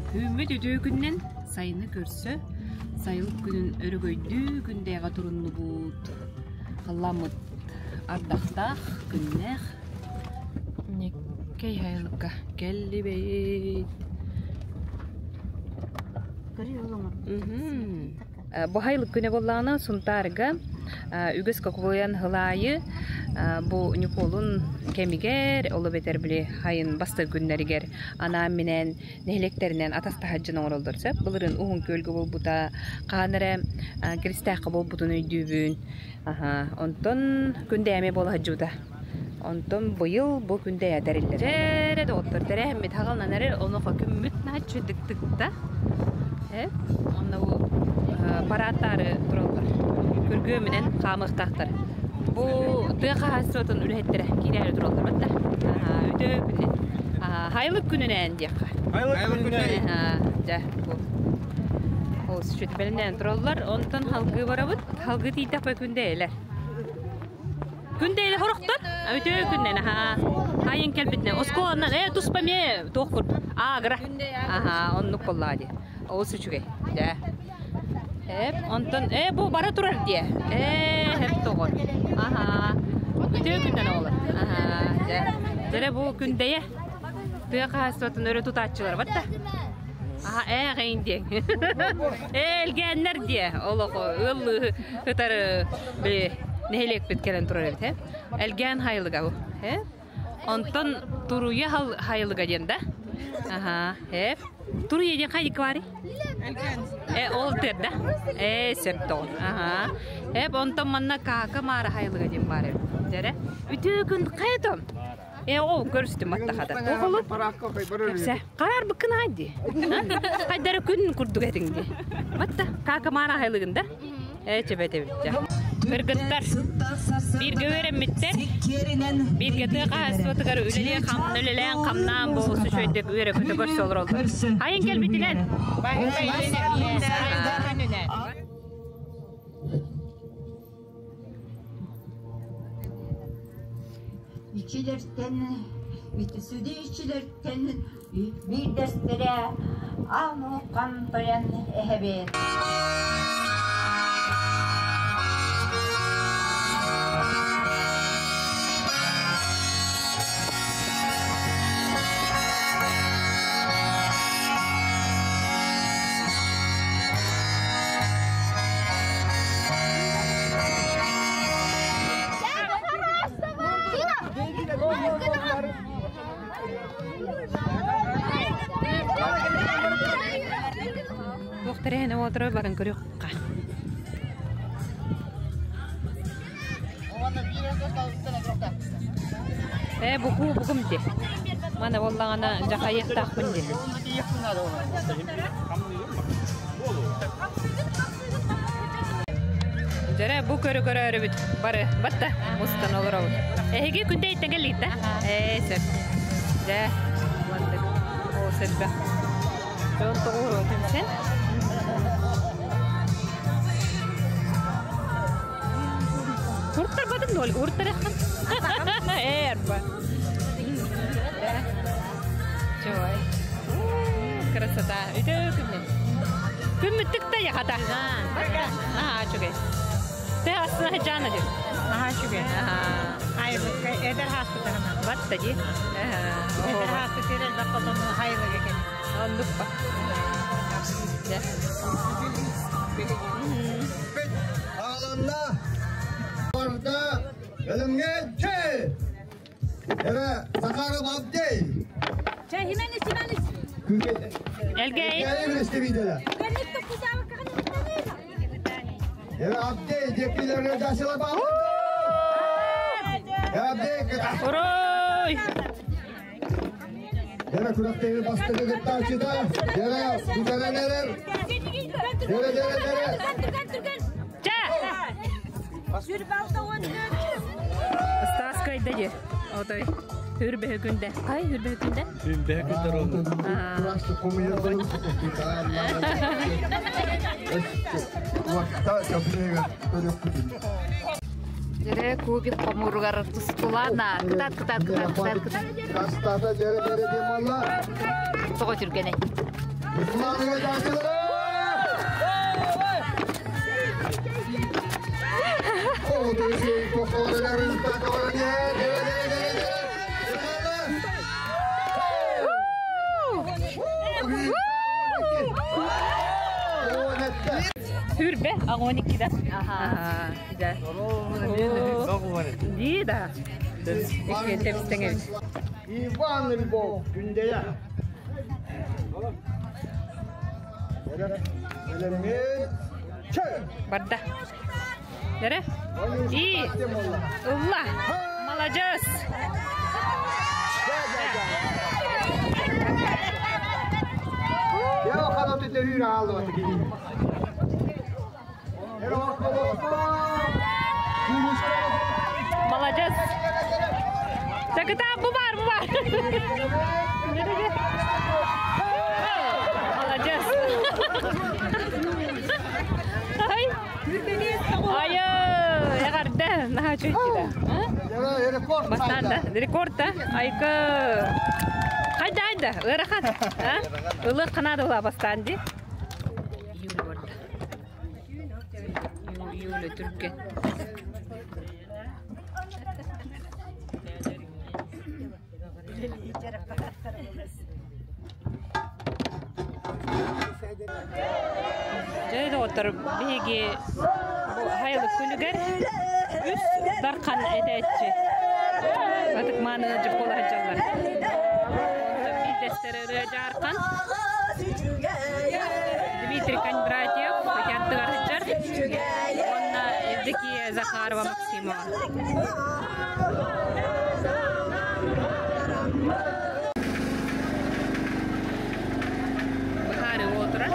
Күммүт үтүө күнүнэн сайыны көрсө, сайылык күнүн өрөгөйдүү күндээҕэ туруннубут. Халлааммыт ардахтаах, күннээх. Никкэй сайылыкка кэллибит. Бу сайылык күнэ буоллаҕына Сунтаарга үгүс кокулуйан һылаайы бу Ньукуолун кэмигэр, ол эбэтэр били сайын бастакы күннэригэр анаан-минээн нэһилиэктэринэн атастаһар дьон оҥороллор сөп. Былырыын Уһун Күөлгэ буолбута, хаһан эрэ Киристээххэ буолбутун өйдүүбүн. Аһа, онтон Күндээми буола сылдьыбыта. Онтон быйыл бу Күндэйэ тэриллэр. Эрэ доҕоттор, тэрээһиммит хаҕылынан эрэр, онуоха күммүт наһаччы тыктыкта. Онно бу парааттаары тураллар. Күргүөмүнэн хаамыахтаахтар. Бу тыа хаһаайыстыбатын үлэһиттэрэ киирээри тураллар батта. Үтүө күнүнэн. Хайылык күнүнэн диэххэ. Хайылык күнүнэн. Дьэ, бу. Ол сүт бэлэмнээн тураллар. Онтон халгыы барабыт. Халгыы тиийдэхпэ күндэйэлэр. Күндэйэлэр хорохтор. Үтүө күннэн аха. Хайын кэлбитинэн. Оскуоланан э туспа эмиэ туох курдук. Аагыра. Аха, оннук буоллаҕа дии. Олус үчүгэй. Дьэ. Эп, онтон э бу бара турар диэ. Ээ, хэп тоҕор. Аха. Үтүө күннэн оҕолор. Аха, дьэ. Дьэрэ бу күндэйэ. Тыа хаһаайыстыбатын өрө тутааччылар батта. Аха, ээ ҕэйин диэҥ. Ээ, элгээннэр диэ. Олох ыаллыы ытары били нэһилиэкпит кэлэн турар эбит, э. Элгээн хайылыга бу. Э. Онтон туруйа хайылыга диэн да? Аха, э. Туруйа диэн хайык баарый? Э, ол тыырда. Э, сөп тоҕун. Аха. Эп, онтон манна Каака Маара хайылыга диэн баар эбит. Дьэрэ. Үтүө күн хайытым. Э, ол көрүстүм маттахата. Оҕолу. Кэпсэ. Хараарбыккын аай дии. Хайдары күн курдук этиҥ дии. Матта, Каака Маара хайылыгын да? Ээ, чэбэтэбит дьэ. Кыргыттар бииргэ үөрэммиттэр, бииргэ тыа хаһаайыстыбатыгар үлэлиэн үлэлээн хамнаан бу үчүгэйдик үөрэ-көтө көрсө олороллор. Хайын кэлбитинэн? Иччилэртэн, сүдү иччилэртэн биирдэстэрэ Аал Тойон эһэбит. Туох тэрээһинэ буолтара баран көрүөххэ. Ээ, буку бугум дии. Мана буоллаҕына дьахайыахтаахпын дии. Дьэрэ, бу көрө-көрөөрүбүт бары батта мустан олоробут. Эһиги күндэйттэн кэллигит да? Ээ, сөп. Дьэ, мандык. Оо, сэлбэх. Дьон тоҕуһуруо түмсэн. Уртарбатын дуол, уртараххын. Ээ, арба. Чой. Красота. Үтөө күннэн. Күммүттүк та яхата. Аа, үчүгэй. Тэ астына жана дир. Наһаа үчүгэй. Айылыкка эдэр хаспытаҕына. Батта ди. Эдэр хаспытыгар элбэх хотону айылыга кэлин. Оннук ба. Дэ. Ааланна! Барда! Өлөмҥө чэй! Эрэ Захаров Абдей! Элгэй. Эрэ Абдей диэкилэргэ дасила Абдей Урой! Эрэ күрэхтэһии бастакы кыттааччыта Дэрэ бүтэрэн эрэр Дэрэ дэрэ дэрэ Чэ! Стас кайда дии. Отой. Хүрбэһэ күндэ. Хай хүрбэһэ күндэ? Хүрбэһэ күндэ ровно. Дьэрэ кубик хомууругар тускулаана кытаат кытаат кытаат кытаат кытаат. Кастата дьэрэ дьэрэ демалла. Тоҕо түргэнэй. Хүрбе, агоник кида. Аха. Да. Ди да. Иван Львов, Күндэйэ. Барда. Нере? И. Ылла. Молодец. Молодец. Так это бу бар, бу бар. Молодец. Ай. Ай, ягарда, наха чуйчида. Бастанда, рекорд да. Айка. Хайда, хайда, ырахан. Ылы канады була бастанди. Июль барда. Июль түркке. Жайда отыр биһиги бу хайылык күнүгэр үс дархан эдээччи. Атык мааны жыппола хаджаллар. Биздестер жаркан. Дмитрий Кондратьев, Янтыгар хаджар. Онна Евдокия Захарова Максимова. Бахары отура.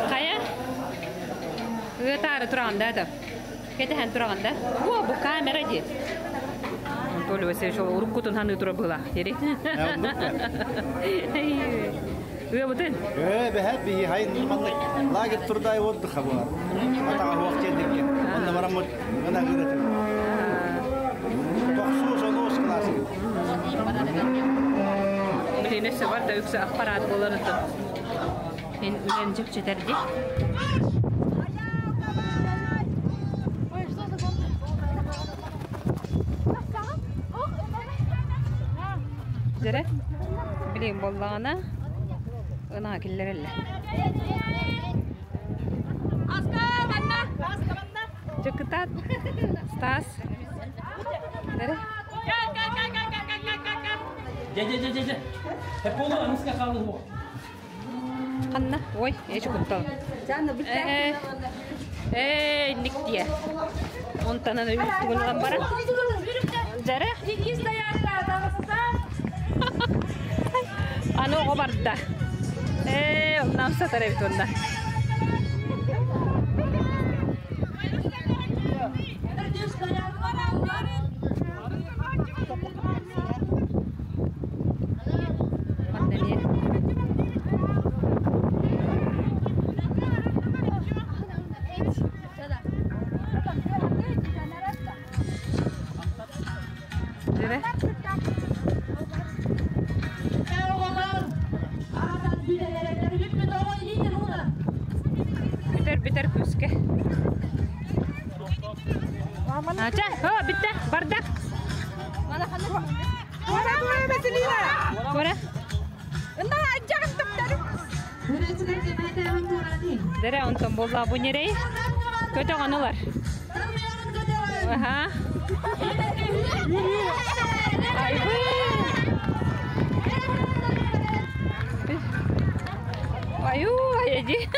Хайа? Ыытаары тураганда да. Кетехэн тураганда. О, бу камера ди. Анатолий Васильевич ол уруккутун ханы тура была. Ери. Ые бутын. Бэһэт биһи хай маннык лагерь турдай отдыха буолар. Атаҕа хуох диэндикке. Онно бараммыт гына гыратым. Тохсуус онуус класс. Билинесе бар да үксэ аппарат боларытын. Мен үлен жепчетерди. Жере? Билин боллаҕына ына киллерелле. Чыкытат. Стас. Нере? Ханна, ой, эч куттал. Э, никтие. Онтанан өйүттүгүн бара. Жаре? Аны оҕо барда. Э, нам сатар эбит онда. Манна не? Жаре? Битер битер күске. Ача, хо, битте, барда. Кора. Дере онтон болла бу нерей. Көтө анулар. Аха. Айбы. Аю, айди.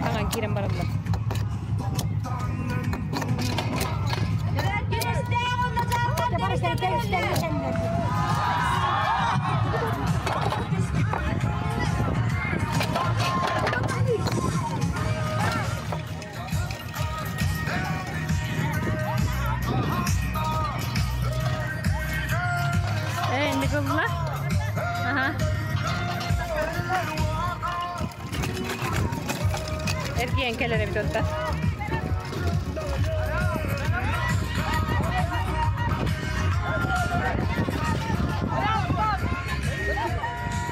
Аңан кирен барамдар. Эргийэн кэлэр эбит онтон.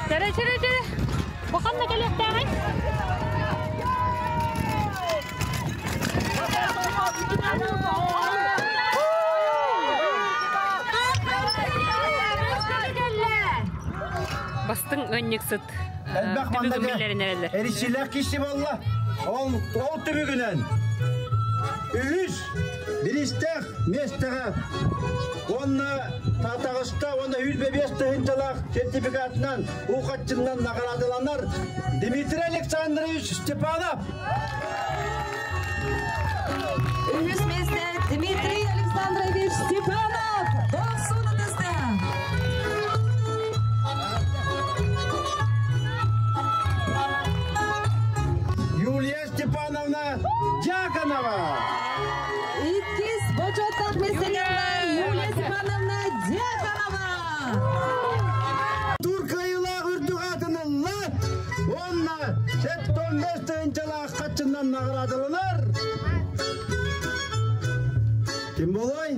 Чэрэ, чэрэ, чэрэ. Бу ханна кэлиэхтээҕий? Бастыҥ ыанньыксыт Элбэх түбүгүн биллэрин эрэллэр. Эричилээх киһи буолла. Ол, ол түбүгүнэн үһүс бириистээх миэстэҕэ уонна таҕыста уонна 105 тыһыынчалаах сертификатынан уу хаччыннан наҕараадаланар Дмитрий Александрович Степанов. Үһүс миэстэ Дмитрий Александрович Степанов. Дохсун ытыста. Юлия Степановна Дьяконова. Иккис бочуоттаах миэстэни Юлия Степановна Дьяконова. Тур кыайыылаах үрдүк аатын ылла уонна 75 тыһыынчалаах хаччыннан наҕараадаланар. Ким болой?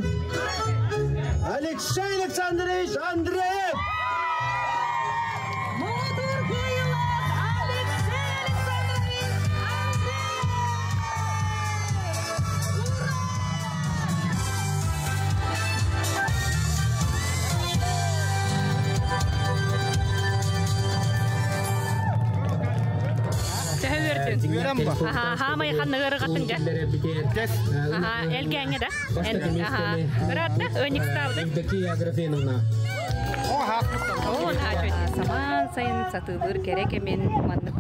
Алексей Александрович Андреев! Муҥутуур кыайыылаах Алексей Александрович Андреев! Ура! Төһө үөрдүҥ? Үөрэн ба. Аха, хаамай ханна ыарырҕаттыҥ дьэ? Аха, элгээҥҥэ да? Аха, ыраатта, ыанньыкстаабытыҥ? Евдокия Аграфеновна. Оо, наһаа Самаан сайын сатыылыыр кэрэ кэмин маннык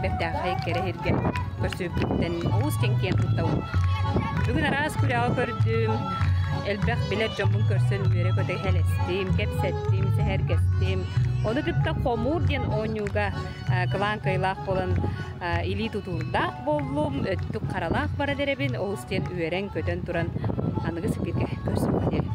бэртээхэй кэрэ сиргэ көрсүбүппүттэн олус киэн туттабын. Бүгүн араас күрэҕи көрдүм, элбэх билэр дьоммун көрсөн үөрэ-көтө хэлэстим, кэпсэттим, сэһэргэстим. Ону кытта хомуур диэн оонньууга кылаан кыайыылаах буолан илии тутуурдаах буоллум, өттүк харалаах баран эрэбин, олус диэн үөрэн-көтөн туран аныгы сибииргэ көрсүөххэ диэри.